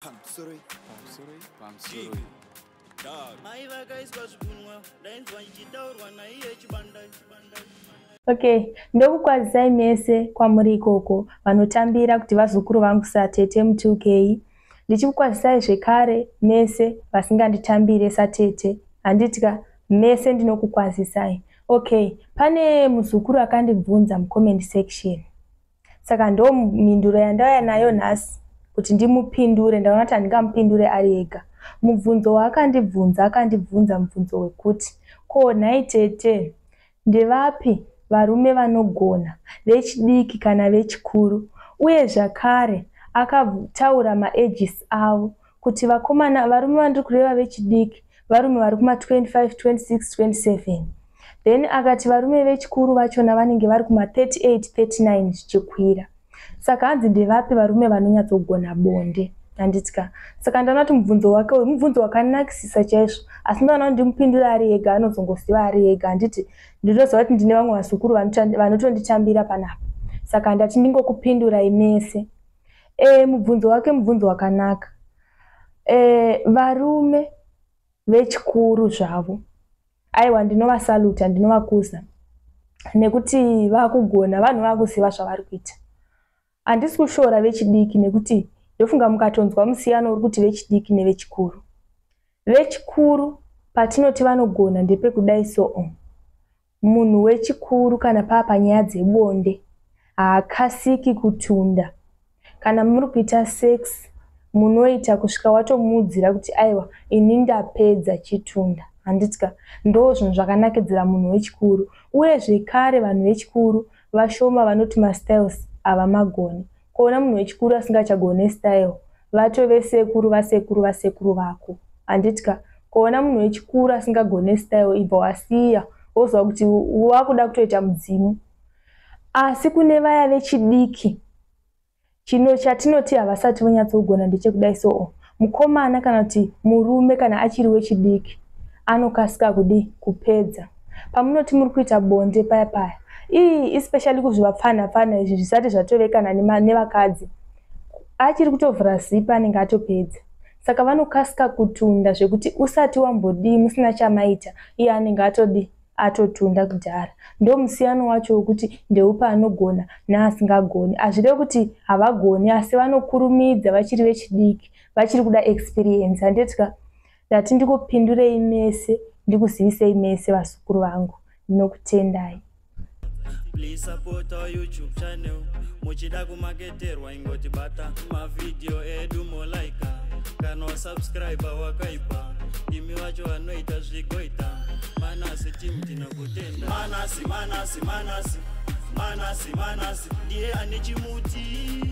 Pamusoro. Pamusoro, pamusoro. Mai vakaiswa zvigunwe, ndainzwa ichitaurwa naiye Chibanda, Chibanda. Okay, ndokukwazisai mese kwamuri ikoko vanotambira kuti vazukuru vangu satete mu2K. Ndichikukwazisai zvekare mese vasinganditambire satete. Handitya mese ndinokukwazisai. Okay, pane muzukuru akandibvunza mucomment section. Saka ndo mhinduro yandauya nayo nhasi kuti ndimupindure. Ndaona kuti handingamupindure ari ega. Mubvunzo waakandibvunza, akandibvunza mubvunzo wekuti, ko nhai tete, ndevapi varume vanogona, vechidiki kana vechikuru? Uye zvakare akataura maages avo kuti vakomana, varume vandiri kureva vechidiki, varume vari kuma25, 26, 27. Then akati varume vechikuru vachona vanenge vari kuma38, 39 zvichikwira. Saka hanzi ndevapi varume vanonyatsogona bonde, handitya? Saka ndaona kuti mubvunzo wake uyu mubvunzo wakanakisisa chaizvo, asi ndaona kuti ndimupindure ari ega, anozongoziva ari ega. Handiti ndinoziva kuti ndine vamwe vazukuru vanotonditambira panapa, saka ndati ndingokupindurai mese. Mubvunzo wake mubvunzo wakanaka. Varume vechikuru zvavo, aiwa, ndinovasaluta, ndinovakuza nekuti vakugona, vanhu vakuziva zvavari kuita. Handisi kushora vechidiki, nekuti ndofunga mukatonzwa musiyano uri kuti vechidiki nevechikuru. Vechikuru patinoti vanogona ndepekudai, so munhu wechikuru kana paa panyaya dzebonde haakasiki kutunda. Kana muri kuita sex, munoita kusvika watomuudzira kuti aiwa, ini ndapedza, chitunda, handitya? Ndo zvinhu zvakanakidzira munhu wechikuru. Uye zvekare vanhu vechikuru vashoma vanoti mastyles havamagoni. Kuona munhu wechikuru asingachagone style, vatove sekuru vasekuru vasekuru vako, handitya? Kuona munhu wechikuru asingagone style, ibva wasiya, woziva kuti wakuda kutoita mudzimu. Asi kune vaya vechidiki, chino chatinoti havasati vonyatsogona ndechekudai, so mukomana kana kuti murume kana achiri wechidiki anokasika kudi kupedza. Pamunoti muri kuita bonde paya paya, ii, especially kuzvivapfana pfana izvi zvisati zvatove kana nevakadzi, achiri kutovhura zipa anenge atopedza. Saka vanokasika kutunda zvekuti usati wambodii, musina chamaita, iye anenge atodi atotunda kudhara. Ndo musiyano wacho wekuti ndeupi anogona neasingagoni. Hazvirevi kuti havagoni, asi vanokurumidza, vachiri vechidiki, vachiri kuda experience, handitya? Ndati ndikupindurei mese, ndikuzivisei mese vazukuru vangu. Ndinokutendai. Please support our YouTube channel. Muchida kumaketerwa, ingoti bata mavhidhiyo edu, molaika kana wasubscribe. Wakaipa imi vacho vanoita zvigoita. Manasi team, tinokutenda. Manasi, Manasi, Manasi, Manasi, Manasi ndiye ane chimuti.